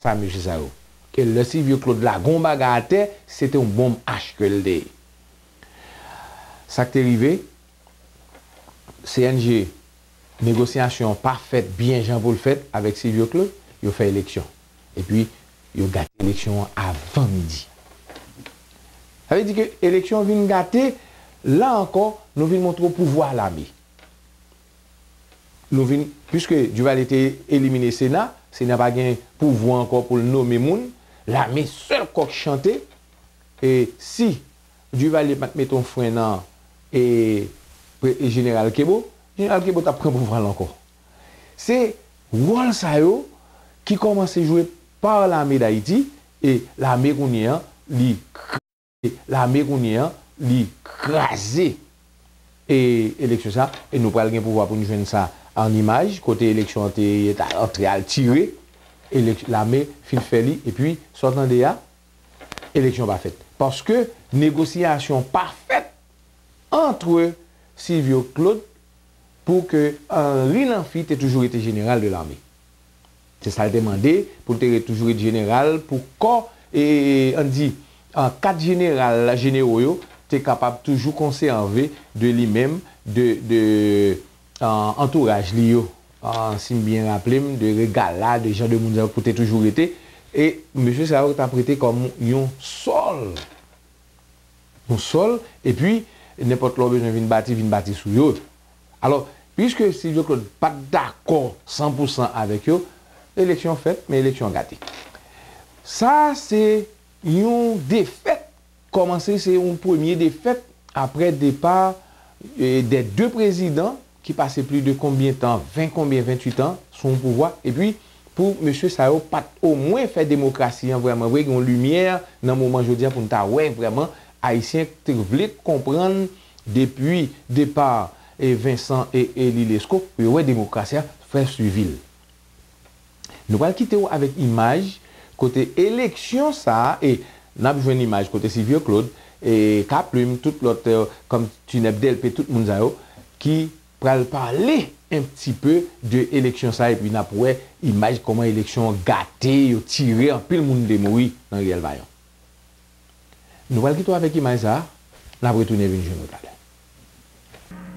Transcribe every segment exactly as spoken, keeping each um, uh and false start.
pa mesye sa yo. E lè Silvio Claude lage yon bagay atè, se te yon bonm H ke l te ye. Sa k te rive, C N G, negosyasyon an pa fèt byen jan pou l fèt avèk Silvio Claude, yo fè eleksyon. Epi, yo gate eleksyon an avan midi. Sa vle di ke eleksyon an vin gate, la ankò, nou vin montre w pouvwa lame. Nou vin, piske Duvalier te elimine Sena, Sena pa gen pouvwa ankò pou l nome moun, lame sèl kòk chante, e si Duvalier pa t mete yon fren nan, e, pre-, e Jeneral Kebo, Jeneral Kebo t ap pran pouvwa l ankò. Se wòl sa yo ki kòmanse jwe pa lame Dayiti, e lame kounye an, li lame kounye an, li kraze, e, eleksyon sa, e nou pral gen pouvwa pou n jwenn sa an imaj, kote eleksyon an te, te antre al tire, elek-, lame fin fè li, epi, sa w tande a, eleksyon pa fèt. Paske negosyasyon pa fèt antre Silvio Claude pou ke Henri Namphy te toujou rete jeneral de lame. Se sa l te mande, pou l te ret toujou ret jeneral, pou kò, e, ann di, an, kat jeneral, jenero yo, te kapab toujou konsève de li menm, de, de, an, antouraj li yo. An, si m byen raple m, de Regala, de jan de moun sa yo pou te toujou rete. E mesye sa yo t ap rete kòm yon sòl. Yon sòl, epi nenpòt lè w bezwen vin bati, vin bati sou yo. Alò, piske Silvio Claude pa t dakò san pou san avèk yo, eleksyon fèt, men eleksyon gate. Sa se yon defèt, kòmanse se yon premye defèt aprè depa, e, dè de prezidan ki pase plis de konbyen tan, ven konbyen, venntuit an, sou yon pouvwa, epi pou mesye sa yo pa t omwen fè demokrasi an vrèman vre, gen yon limyè nan moman jodi a pou n ta wè vrèman Ayisyen te vle konprann depi depa, e, Vincent e, e Lilesco, pou yo wè demokrasi a fè swivi l. Nou pral kite w avèk imaj kote eleksyon sa a, e n ap jwenn imaj kote Silvio Claude, e Kaplim, tout lòt, e, kòm Tinèb Dèlpe, tout moun sa yo, ki pral pale un petit peu de eleksyon sa a, epi n ap wè imaj kòman eleksyon an gate, yo tire, anpil moun te mouri nan riyèl Vayan. Nou pral kite w avèk imaj sa a, n ap retounen vin jwenn ou talè.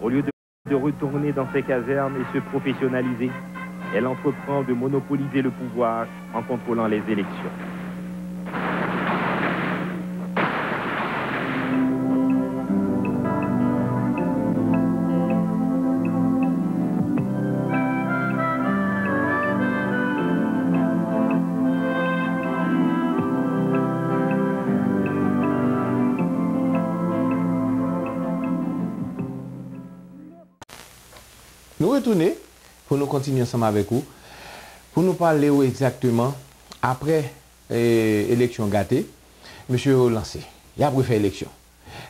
Au lieu de, de retourner dans ses casernes et se professionnaliser, elle entreprend de monopoliser le pouvoir en contrôlant les élections. Nou retounen pou nou kontinye ansanm avèk ou, pou nou pale w egzakteman aprè, e, eleksyon gate, mesye yo lanse. Y ap refè eleksyon.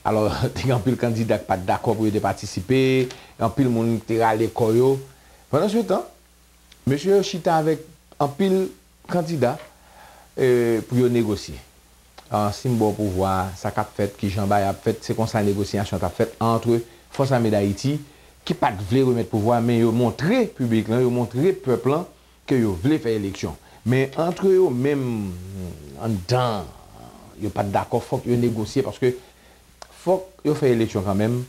Alò, te gen anpil kandida ki pa t dakò pou yo te patisipe, anpil moun te rale kò yo. Pandansetan, mesye yo chita avèk anpil kandida, e, pou yo negosye. A, si m ba w pouvwa a, sa k ap fèt, kijan bagay ap fèt, se konsa negosyasyon t ap fèt antre Fòs Ame Dayiti, ki pa t vle remèt pouvwa a, men yo montre piblik lan, yo montre pèp lan ke yo vle fè eleksyon. Men antre yo menm, anndan, yo pa t dakò, fòk yo negosye, paske fòk yo fè eleksyon kanmenm.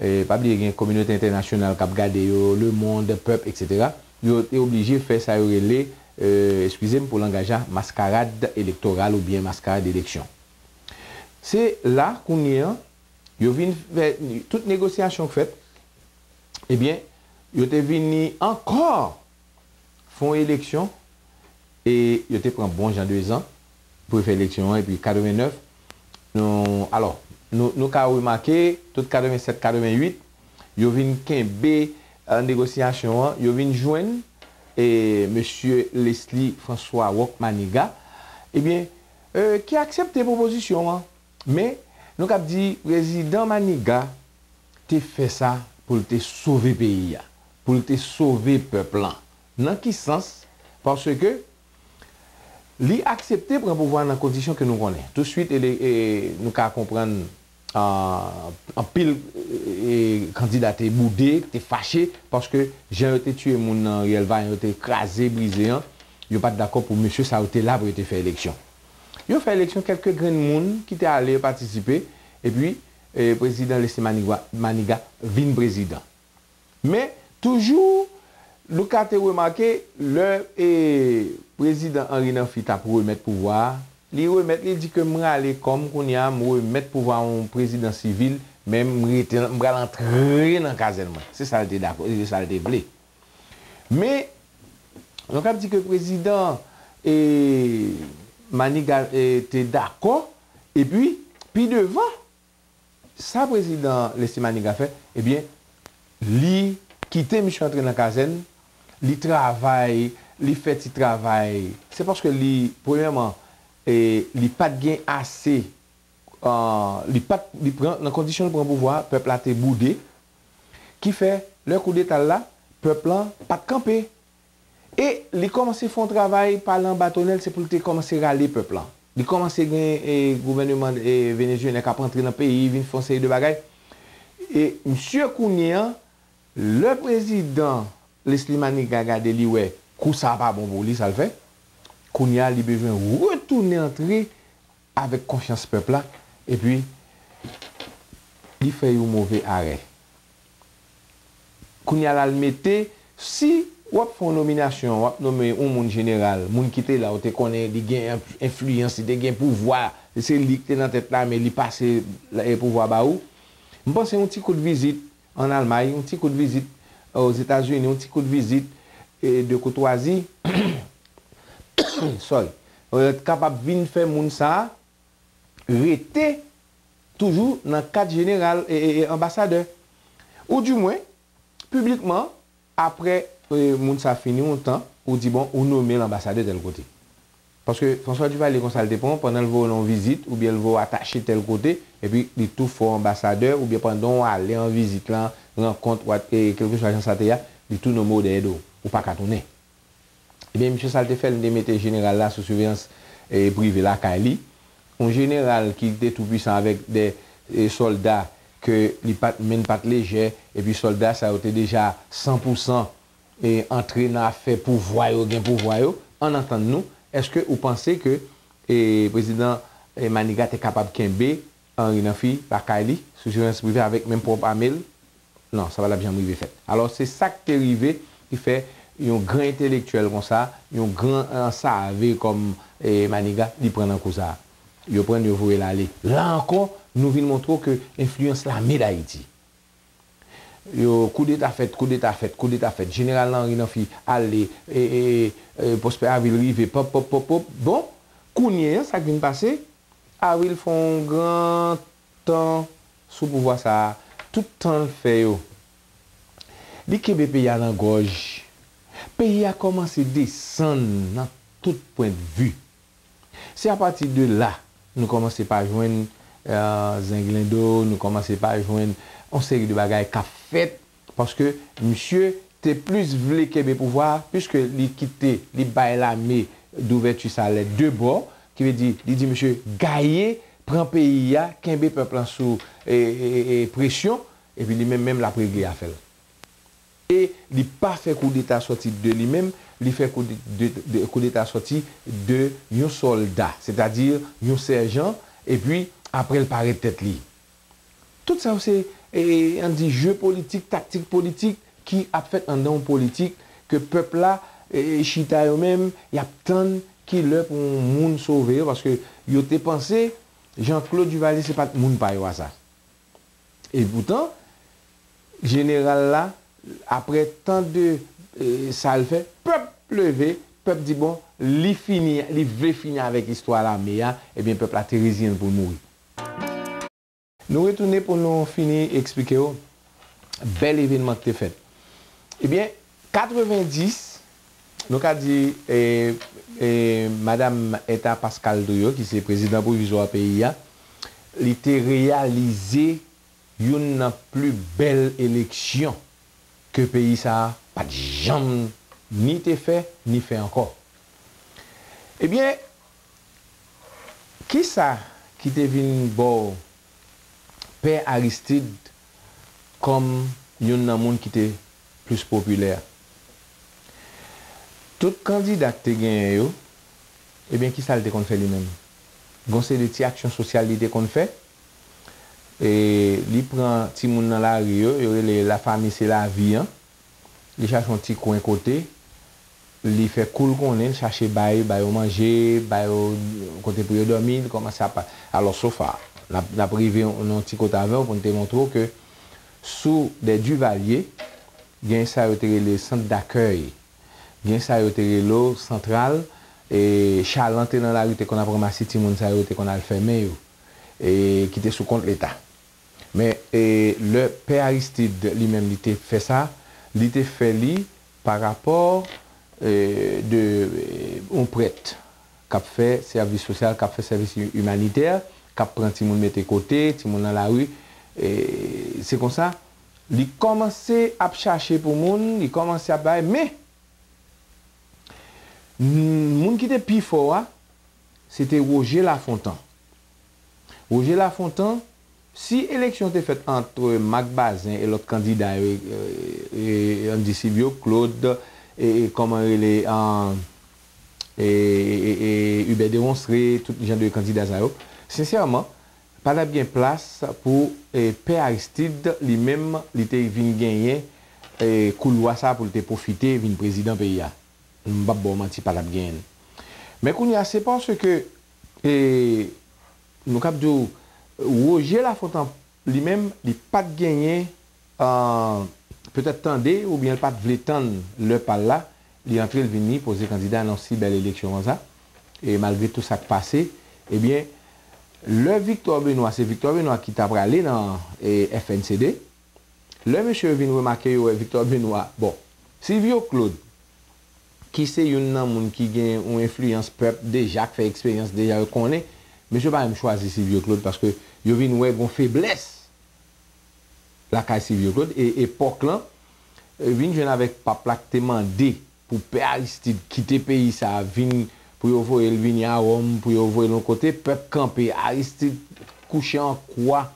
E, pa bliye gen kominote entènasyonal k ap gade yo, lemonn, pèp, etsetera. Yo te oblije fè sa yo rele, e, eskize m pou langaj la, maskarad elektoral oubyen maskarad eleksyon. Se la, kounye an, yo vin fè tout negosyasyon k fèt, ebyen, yo te vini ankò fè yon eleksyon, e yo te pran bon jan de zan pou yo fè eleksyon an, epi katrevennnèf, nou, alò, nou, nou ka remake, tout katrevensèt, katrevenuit, yo vin kenbe, e, negosyasyon an, yo vin jwenn, e, mesye Leslie François Roch Manigat, ebyen, e, ki aksepte pwopozisyon an. Men, nou kab di, prezidan Manigat te fè sa pou l te sove peyi a, pou l te sove pèp lan. Nan ki sans? Paske li aksepte pran pouvwa nan kondisyon ke nou konnen. Touswit, e, e, nou ka konprann, a, anpil, e, kandida te boude, te fache, paske jan yo te tiye moun nan riyèl Vayan, yo te kraze, brize an, Yo pa t dakò pou mesye sa yo te la pou yo te fè eleksyon. Yo fè eleksyon, kèlke grenn moun ki te ale patisipe, epi, eh, prezidan Leslie Maniga, Maniga vin prezidan. Men, toujou, nou ka te remake, lè, eh, prezidan Henri Namphy t ap remèt pouvwa a, li remèt, li di ke m rale kò m kounye a, m remèt pouvwa a yon prezidan sivil, men m rete, m pral antre nan kazèn mwen. Se sa l te dakò, se sa l te vle. Men, nou ka di ke prezidan, eh, Maniga, eh, te dakò, epi, pi devan, sa prezidan Leslie Maniga fè, ebyen, li kite misye antre nan kazèn, li travay, li fè ti travay. Se paske li, premyèman, eh, li pa t gen ase, eh, li pa t, li pran, nan kondisyon l pran pouvwa a, pèp la te boude, ki fè, lè koudeta l la, pèp lan pa t kanpe. E li kòmanse fè yon travay pa l anba tonèl, se pou l te kòmanse rale pèp lan. Li kòmanse gen, eh, gouvèneman, eh, venezuelyen k ap antre nan peyi, vin fè yon seri de bagay. E misye kounye a, lè prezidan Leslie Maniga gade li wè kou sa a pa bon pou li, sa l fè? Kounye a, li bezwen retounen antre avèk konfyans pèp la, epi li fè yon move arè. Kounye a la, l mete, si w ap fè yon nominasyon, w ap nonmen yon moun jeneral, moun ki te la, ou te konnen li gen enf-, enfliyans, li te gen pouvwa, se li ki te nan tèt lame, li pase, eh, pouvwa ba ou. M panse yon ti kout vizit ann Almay, yon ti kout vizit Ozetazini, yon ti kout vizit, eh, de koutwazi, sorry, eh, kapab vin fè moun sa a rete toujou nan kad jeneral e, e, e anbasadè. Oudimwen, piblikman, apre, e, moun sa fini yon tan, ou di, bon, ou nonmen l anbasadè tèl kote. Paske François Duvalier, konsa l te pran w, pandan l voye w nan yon vizit, oubyen l voye w atache tèl kote, epi li tou fè w anbasadè, oubyen pandan w ale an vizit lan, rankont, wat-, e, kèlkeswa jan sa te ye a, li tou nonmen w dèyè do w. Ou pa ka tounen. Ebyen, misye sa l te fè, li te mete jeneral la sou siveyans, e, prive lakay li. Yon jeneral ki te tou pwisan avèk de, e, sòlda ke li pa t, men pa t lejè, epi sòlda sa yo te deja san pou san, e, antre nan afè pouvwa yo, gen pouvwa yo. Ann antann nou, èske ou panse ke, e, prezidan, e, Maniga te kapab kenbe Henri Namphy lakay li, sou siveyans prive avèk menm pwòp ame l? Non, sa pa t ap janm rive fèt. Alò, se sa k te rive ki fè yon gran entelektyèl konsa, yon gran, e, save kòm, e, Maniga, li pran nan kou sa a. Yo pran l, yo voye l ale. La ankò, nou vin montre w ke enfliyans lame Dayiti. Yo, koudeta fèt, koudeta fèt, koudeta fèt. Jeneral Henri Namphy ale, e, e, e, Prosper Avril rive, pòp, pòp, pòp, pòp. Bon, kounye a, sa k vin pase, Avril fè yon gran tan sou pouvwa sa a, tout tan l fè yo, li kenbe peyi a nan gòj. Peyi a kòmanse desann nan tout pwennvi. Se apati de la, nou kòmanse pa jwenn, e, zenglendo, nou kòmanse pa jwenn yon seri de bagay k ap fèt, paske misye te plis vle kenbe pouvwa a, piske li kite, li bay lame douvèti sa lè de bò, ki vle di, li di misye gaye, pran peyi a, kenbe pèp lan sou, e, e, e, e, presyon, epi li menm, menm l ap regle afè l. E li pa fè koudeta sòti de li menm, li fè koudeta sòti de yon sòlda, sètadi yon sèjan, epi apre l parèt tèt li. Tout sa yo se, e, ann di, je politik, taktik politik ki ap fèt anndan yon politik ke pèp la, e, chita yo menm, y ap tann ki lè pou yon moun sove yo, paske yo te panse Jean Claude Duvalier se pa t moun pa yo a sa. Epoutan, jeneral la, apre tan de, e, sa l fè, pèp leve, pèp di, bon, li fini, li vle fini avèk istwa lame a, ebyen, pèp la te reziyen l pou l mouri. Nou retounen pou nou fini eksplike w bèl evènman ki te fèt. Ebyen, katrevendis, nou ka di, e, e, Madam Eta Pascal Touillot, ki se prezidan pwovizwa peyi a, li te reyalize youn nan pli bèl eleksyon ke peyi sa a pa t janm ni te fè, ni fè ankò. Ebyen, kisa ki te vin ba w Pè Aristide kòm youn nan moun ki te plis popilè? Tout kandida k te genyen yo, ebyen, ki sa l te konn fè li menm? Gon seri de ti aksyon sosyal li te konn fè. E li pran timoun nan lari yo, yo rele La Famille c'est la vie an. Li chache yon ti kwen kote, li fè kou l konnen, li chache bay, bay yo manje, bay yo kote pou yo dòmi, li kòmanse ap, alò, sofa. N ap, n ap rive nan yon ti kote avè w pou n te montre w ke sou dè Duvalier, gen sa yo te rele sant dakèy. Gen sa yo te rele w Santral, e Chalan te nan lari, te konn ap ranmase timoun sa yo, te konn al fèmen yo, e ki te sou kont Leta. Men, e, lè Pè Aristide li menm li te fè sa, li te fè li pa rapò, e, de, e, yon prèt k ap fè sèvis sosyal, k ap fè sèvis i-, imanitè, k ap pran timoun mete kote, timoun nan lari. E, se konsa, li kòmanse ap chache pou moun, li kòmanse ap bay, men moun ki te pi fò a, se te Roger Lafontant. Roger Lafontant, si eleksyon te fèt ant Marc Bazin e lòt kandida yo, e, e, Andy Sylvio Claude, e, e, kòman rele, an, e, e, e, e, Hubert Deronceray, tout jan de kandida sa yo, sensèman, pa t ap gen plas pou, e, Pè Aristide li menm, li te vin genyen, e, koulwa sa pou l te pwofite vin prezidan peyi a. M p ap ba w manti, pa t ap genyen l. Men kounye a, se paske, e, nou kab di w, Roger Lafontant li menm, li pa t genyen, e, petèt tande oubyen l pa t vle tann lè pa l la, li antre, l vini poze kandida nan yon si bèl eleksyon konsa. E malgre tou sa k pase, ebyen, lè Victor Benoît, se Victor Benoît ki ta prale nan, e, F N C D, lè mesye yo vin remake yo wè Victor Benoît, bon, Sylvio Claude, ki se youn nan moun ki gen yon enfliyans pèp deja, k fè eksperyans deja, yo konnen, mesye pa menm chwazi Sylvio Claude paske yo vin wè gon feblès lakay Sylvio Claude, e epòk lan, e vin jwenn avèk pap la k te mande pou Pè Aristide kite peyi sa a, vin, pou yo voye l vini a Wòm, pou yo voye l yon kote, pèp kanpe, Aristide kouche an kwa.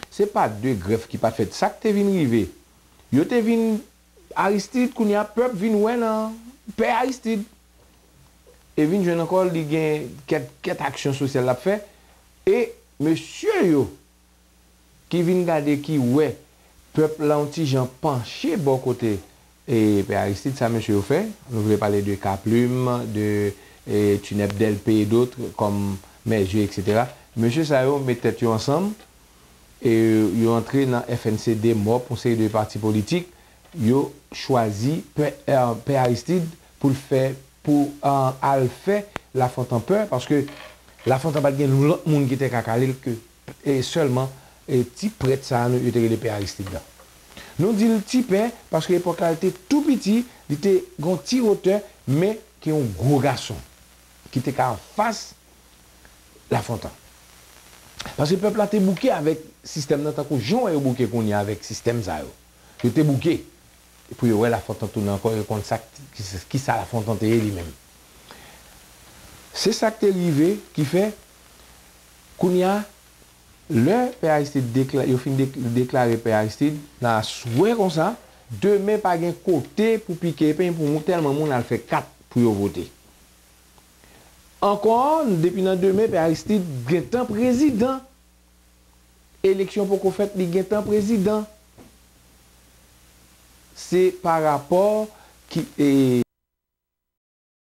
Se pa de grèf ki pa t fèt. Sa k te vin rive, yo te vin Aristide, kounye a pèp vin wè nan Pè Aristide. E vin jwenn ankò, li gen kèk, kèk aksyon sosyal l ap fè. E mesye yo ki vin gade, ki wè pèp la yon ti jan panche bò kote, e, Pè Aristide, sa mesye yo fè, nou vle pale de Kaplim, de, e, Tunèp Dèlpe e dòt, kòm Mèje, etsetera. Mesye sa yo met tèt yo ansanm, e yo antre nan F N C D, MOP, yon seri de pati politik, yo chwazi Pè, e, Pè Aristide pou l fè, pou, e, al fè Lafontan pè, paske Lafontan pa t gen lòt moun ki te ka kale l ke, e, sèlman, e, ti prèt sa a, nou, yo te rele Pè Aristide la. Nou di l ti pè, paske epòk la, l te tou piti, li te gon ti wotè, men ki yon gwo gason, ki te ka anfas Lafontan. Paske pèp la te bouke avèk sistèm nan, tankou jan w wè yo bouke kounye a avèk sistèm sa yo. Yo te bouke. Pou yo wè Lafontan tounen ankò, yo konn sa, ki, ki sa Lafontan te ye li menm. Se sa k te rive, ki fè, kounye a, lè Pè Aristide dekla-, yo fin dek-, deklare Pè Aristide, nan aswè konsa, demen pa gen kote pou pike epenn pou moun, tèlman moun al fè kat pou yo vote. Ankò, depi nan demen, Pè Aristide gentan prezidan. Eleksyon poko fèt, li gentan prezidan. Se pa rapò ki, e,